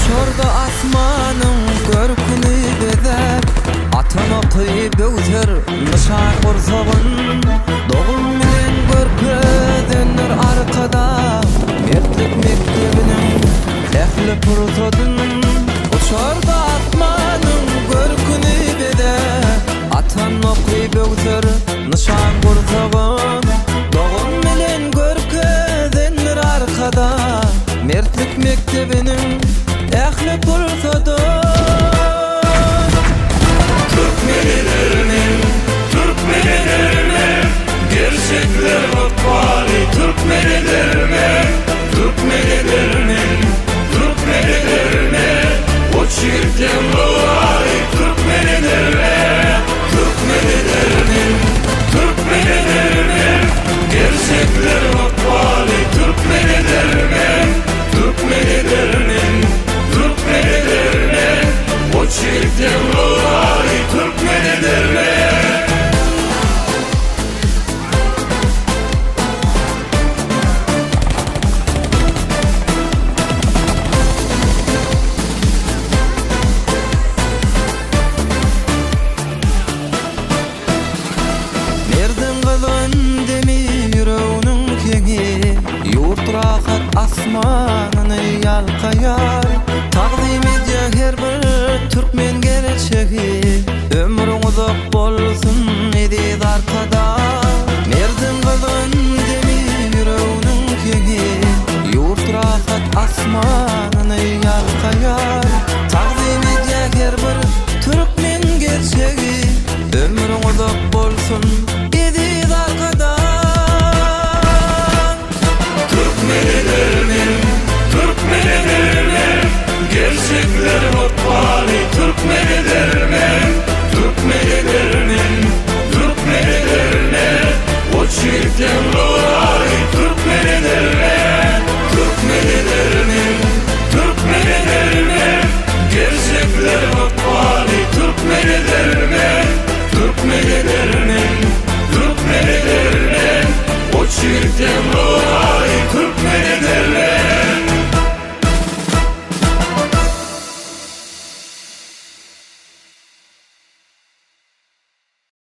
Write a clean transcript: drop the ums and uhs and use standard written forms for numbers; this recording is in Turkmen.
Uçarda asmanyň görküni bezäp, Atan oky böwser nyşan gursagyn. Dogum bilen görkezendir Arkadag, Mertlik mekdebiniň ähli pursadyn. Uçarda asmanyň görküni bezäp, Atan oky böwser nyşan gursagyn. Dogum bilen görkezendir Arkadag, Mertlik mekdebiniň ähli pursady. Türkmen edermen, türkmen edermen, Gerçekler ykbaly türkmen edermen, Türkmen edermen, türkmen edermen, Goç ýigitleň ygaly türkmen edermen, Türkmen edermen, türkmen edermen, Gerçekler ykbaly türkmen edermen, Türkmen edermen, türkmen edermen, Goç ýigitleň ygaly türkmen edermen. Merdiň gyzgyn demi ýüreginiň heňi, Ýurt rahat asmanyny ýalkaýar. Tagzym edýär her bir türkmen gerçegi, Ömrüň uzak bolsun eziz Arkadag. Merdiň gyzgyn demi ýüreginiň heňi, Ýurt rahat asmanyny.